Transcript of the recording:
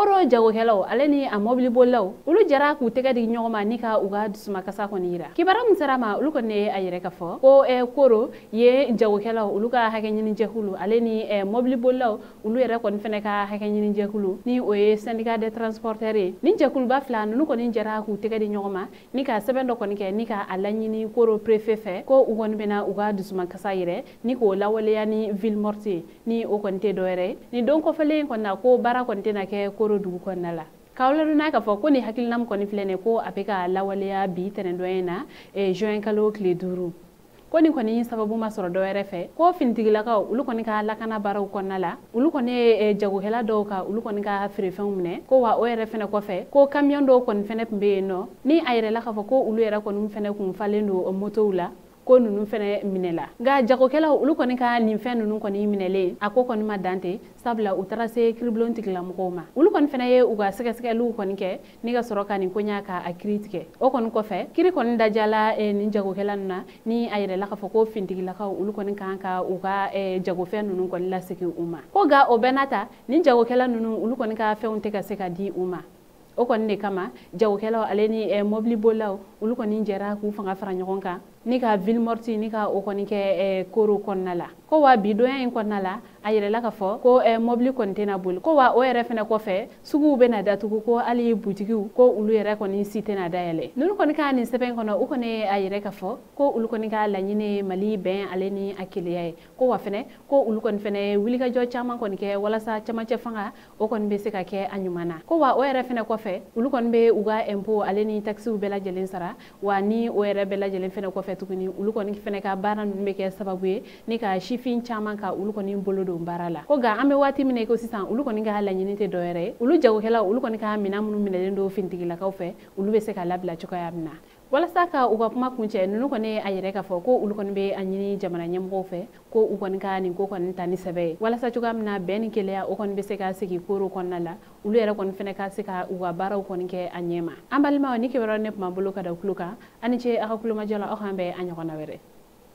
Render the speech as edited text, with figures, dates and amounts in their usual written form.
Koro jagokɛlaw ale ni a mɔbilibolilaw olu jɛra k'u tɛgɛ di ɲɔgɔn ma ni ka u ka dusumakasa kɔni yira. Kibaruya min sera ma, olu kɔni ye a yɛrɛ ka fɔ ko Koro ye jagokɛlaw olu ka hakɛ ɲini jɛkulu ale ni mɔbilibolilaw olu yɛrɛ kɔni fɛnɛ ka hakɛ ɲini jɛkulu ni o ye syndicat des transporteurs ye. Ni jɛkuluba fila ninnu kɔni jɛra k'u tɛgɛ di ɲɔgɔn ma ni ka sɛbɛn dɔ kɔni kɛ ni ka a laɲini Koro préfet fɛ ko u kɔni bɛna u ka dusumakasa yɛrɛ ni k'o lawaleya ni ville morte ye, ni o kɔni tɛ dɔwɛrɛ ye. Ni don kɔfɛlen in kɔni na, ko baara kɔni tɛna kɛ Koro dugu kɔnɔna la. K'aw ladɔnniya k'a fɔ ko nin hakilina min kɔni filɛ nin ye, ko a bɛ ka lawaleya bi tɛnɛndon in na, juin kalo tile 5, ko nin kɔni sababu ma sɔrɔ dɔwɛrɛ fɛ, ko finitigilakaw olu kɔni ka lakana baaraw kɔnɔna la, olu kɔni ye jagokɛla dɔw ka olu kɔni ka feerefɛnw minɛ. Ko wa o yɛrɛ fɛnɛ kɔfɛ, ko kamiyɔn dɔw kɔni fɛnɛ tun bɛ yen nɔ, ni a yɛrɛ la k'a fɔ ko olu yɛrɛ kɔni fɛnɛ kun falen don motow la, ko ninnu fɛnɛ minɛla. Nka jagokɛlaw olu kɔni ka nin fɛn ninnu kɔni minɛlen, a ko kɔni ma dan ten, sabula u taara se kiribulon tigilamɔgɔw ma. Olu kɔni fɛnɛ ye u ka sɛgɛsɛgɛliw kɔni kɛ ni ka sɔrɔ ka nin koɲa ka a kiri tigɛ. O kɔni kɔfɛ, kiri kɔni dajala nin jagokɛla ninnu na, ni a yɛrɛ la k'a fɔ ko finitigilakaw olu kɔni kan ka u ka jagofɛn ninnu kɔni lasegin u ma. Ko nka o bɛɛ n'a ta, nin jagokɛla ninnu olu kɔni ka fɛnw tɛ ka se ka di u ma. O kɔni de kama jagokɛlaw ale ni mɔbilibolilaw olu kɔni jɛra k'u fanga fara ɲɔgɔn kan ni ka ville morte ni ka o kɔni kɛ Koro kɔnɔna la. Ko wa bi donya in kɔnɔna la, a yɛrɛla k'a fɔ ko mɔbili kɔni tɛna boli. Ko wa o yɛrɛ fɛnɛ kɔfɛ, suguw bɛna datugu, ko hali butigiw ko olu yɛrɛ kɔni si tɛna dayɛlɛ. Ninnu kɔni ka nin sɛbɛn kɔnɔ, u kɔni ye a yɛrɛ k'a fɔ ko olu kɔni ka laɲini ye Mali bɛn ale ni a kelenya ye. Ko wa fɛnɛ ko olu kɔni fɛnɛ ye wulikajɔ caman kɔni kɛ walasa camancɛ fanga o kɔni bɛ se ka kɛ a ɲuman na. Ko wa o yɛrɛ fɛnɛ kɔfɛ, olu kɔni bɛ u ka impôt ale ni taxes bɛɛ lajɛlen sara. Wa ni o yɛrɛ bɛɛ lajɛlen fɛnɛ kɔfɛ tuguni, olu kɔni fɛnɛ ka baara ninnu bɛ kɛ sababu ye ni ka sifin caman ka olu kɔni bolo don baara la. Ko nka an bɛ waati min na i ko sisan, olu kɔni ka laɲini tɛ dɔwɛrɛ ye, olu jagokɛlaw olu kɔni ka minɛn minnu minɛlen don finitigilakaw fɛ, olu bɛ se ka labila cogoya min na. Walasa ka u ka kuma kuncɛ, ninnu kɔni ye a yɛrɛ k'a fɔ ko olu kɔni bɛ a ɲini jamana ɲɛmɔgɔw fɛ ko u kɔni ka nin ko kɔni ta ni sɛbɛ ye, walasa cogoya min na bɛn ni kelenya o kɔni bɛ se ka segin Koro kɔnɔna la, olu yɛrɛ kɔni fɛnɛ ka se ka u ka baaraw kɔni kɛ a ɲɛ ma. An balimaw, ni kibaruya ne tun b'an bolo ka da tulo kan, aw ni ce aw ka kulomajɔ la, aw k'an bɛn a ɲɔgɔnna wɛrɛ.